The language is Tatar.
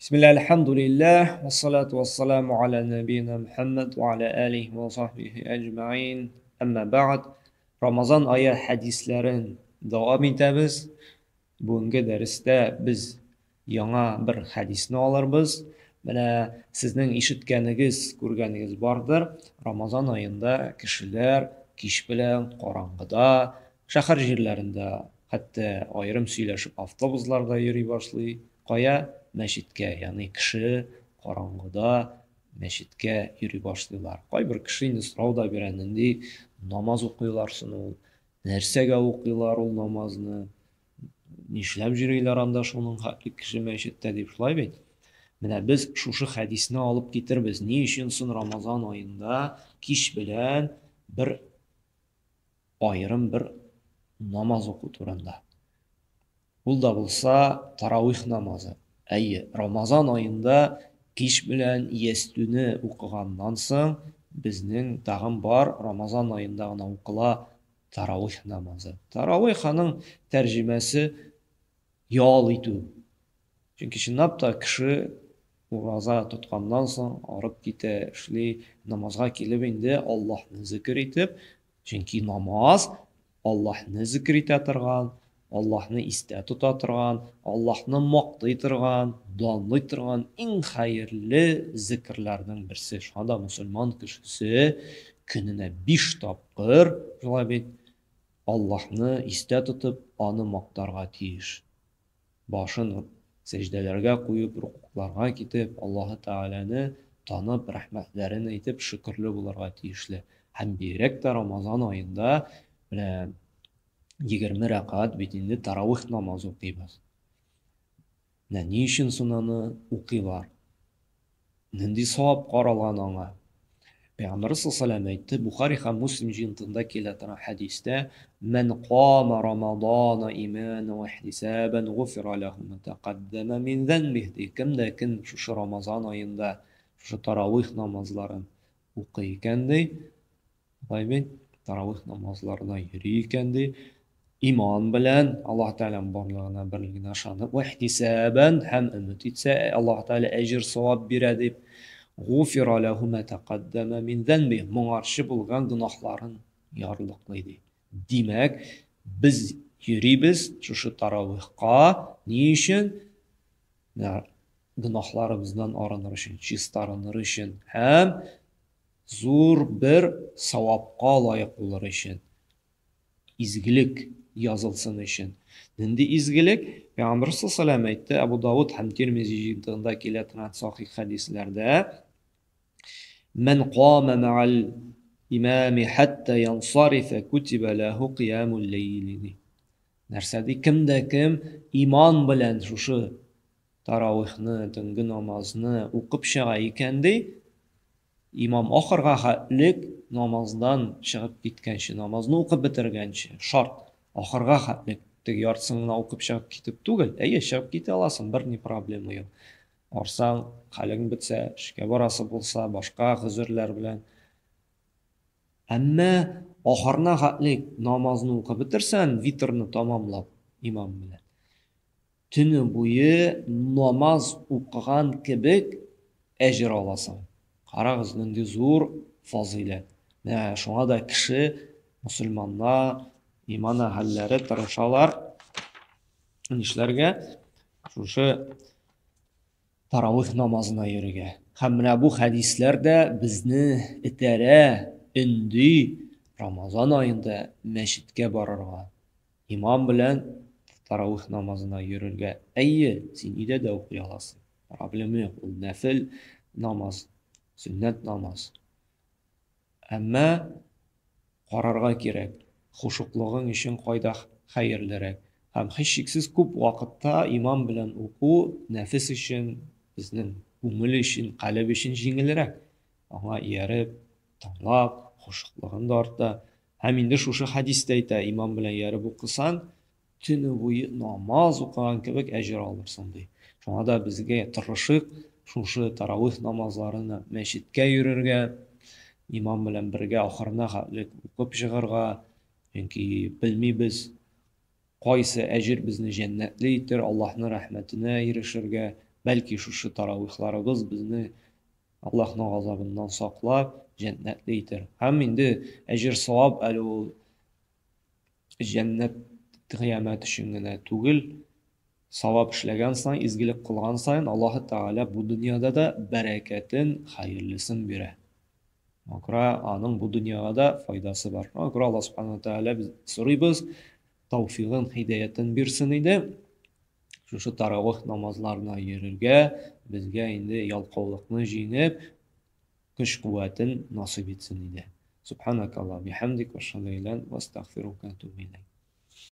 Бисмилла, әлхәмдүлилләһ, вассалату вассаламу аля нәбиина Мухәммәд ва аля алихи ва сахбихи әҗмәин. Әмма бәгъд. Рамазан ае хәдисләрен дәвам итәбез. Бүгенге дәрестә без яңа бер хәдисне алырбыз. Менә сезнең ишеткәнегез, күргәнегез бардыр. Рамазан аенда кешеләр кич белән караңгыда шәһәр җирләрендә хәтта аерым сөйләшеп автобусларда йөри башлый. Кая? Мәчеткә. Ягъни кеше караңгыда мәчеткә йөри башлыйлар. Кайбер кеше инде сорау да бирә, нинди намаз укыйлар соң ул? Нәрсәгә укыйлар ул намазны? Нишләп йөриләр анда шуның хәтле кеше мәчеттә дип, шулай бит? Менә без шушы хәдисне алып китербез. Ни өчен соң Рамазан аенда кич белән бер аерым бер намаз уку турында. Ул да булса таравих намазы. Әйе, Рамазан аенда кич белән ястүне укыганнан соң безнең тагын бар Рамазан аенда гына укыла таравих намазы. Таравих аның тәрҗемәсе ял итү. Чөнки чынлап та кеше ураза тотканнан соң арып китә, эшли, намазга килеп инде Аллаһны зикер итеп, чөнки намаз Аллаһны зикер итә торган, Аллаһны истә тота торган, Аллаһны мактый торган, данлый торган иң хәерле зикерләрнең берсе. Шуңа да мусульман кешесе көненә 5 тапкыр, шулай бит, Аллаһны истә тотып, аны мактарга тиеш. Башын сәҗдәләргә куеп, рукукларга китеп, Аллаһы Тәгаләне танып, рәхмәтләрен әйтеп, шөкерле булырга тиешле. Һәм бигрәк тә Рамазан аенда менә 20 рәкать бит инде таравих намазы укыйбыз. Менә ни өчен соң аны укыйлар? Нинди савап каралган аңа? Пәйгамбәрбез саллаллаһу әйтте, Бухари һәм Муслим җыентыгында килә торган хәдистә, "Мән кама Рамадана имана ва ихтисабан гуфира лаху ма тәкаддама мин занбих" ди. Кем дә кем шушы Рамазан аенда шушы таравих намазларын укый икән ди, Шулай бит, таравих намазларына йөри икән ди, иман белән Аллаһ Тәгаләнең барлыгына, берлегенә ышанып, вәхтисабән һәм өмет итсә, Аллаһ Тәгалә әҗер савап бирә дип, гуфира ләһу ма тәкаддама мин занби, моңарчы булган гөнаһларын ярлыклый ди. Димәк, без йөрибез шушы таравихка ни өчен? Гөнаһларыбыздан арыныр өчен, чистарыныр өчен һәм зур бер савапка лаек булыр өчен, изгелек язылсын өчен. Нинди изгелек? Пәйгамбер саллаллаху әйтте, Абу Давуд һәм Тирмизи җыентыгында килә торган сахих хәдисләрдә, Мән кама мәгәл имами хәтта янсарифа кутиба ләһу кыямул ләйли. Нәрсә ди? Кем дә кем иман белән шушы таравихны, төнге намазны укып чыга икән ди, имам ахырга хәтлек намаздан чыгып киткәнче, намазны укып бетергәнче, шарт, ахырга хәтлек, теге яртысын гына укып чыгып китеп түгел, әйе, чыгып китә аласың, берни проблема юк. Арсаң, хәлең бетсә, эшкә барасы булса, башка гозерләр белән. Әмма ахырына хәтлек намазны укып бетерсәң, витрны тамамлап имам белән, Төне буе намаз укыган кебек әҗер аласың. Карагыз, нинди зур фазыйләт. Менә шуңа да кеше, мөселманнар, иман әһелләре тырышалар нишләргә? Шушы таравих намазына йөрергә. Һәм менә бу хәдисләр дә безне этәрә, өнди Рамазан аенда мәчеткә барырга. Имам белән таравих намазына йөрергә. Әйе, син өйдә дә укый аласың. Проблема юк, ул нәфел намаз, сөннәт намаз. Әмма карарга кирәк, хушуклыгың өчен кайда хәерлерәк. Һәм һичшиксез күп вакытта имам белән уку нәфес өчен, безнең күңел өчен, калеб өчен җиңелрәк. Аңа ияреп, тыңлап, хушуклыгың да арта. Һәм инде шушы хәдис тә әйтә, имам белән ияреп укысаң, төне буе намаз укыган кебек әҗер алырсың, ди. Шуңа да безгә тырышыйк шушы таравих намазларына мәчеткә йөрергә, имам белән бергә ахырына хәтле укып чыгарга, чөнки белмибез, кайсы әҗер безне җәннәтле итер, Аллаһның рәхмәтенә ирешергә, Бәлки шушы таравихларыбыз безне Аллаһның газабыннан саклап, җәннәтле итер. Һәм инде әҗер-савап әле ул җәннәт кыямәт өчен генә түгел, савап эшләгән саен, изгелек кылган саен Аллаһы Тәгалә бу дөньяда да бәрәкәтен, хәерлесен бирә. Шуңа күрә аның бу дөньяга да файдасы бар. Шуңа күрә Аллаһ Субхану Тәгалә без сорыйбыз, тауфигын, һидаятен бирсен иде. Шушы таравих намазларына йөрергә безгә инде ялкаулыкны җиңеп, көч-куәтен насыйп итсен иде. Субханакаллаһ бихамдик ва ашһаду илә ва астагфирука ва атубу иләйк.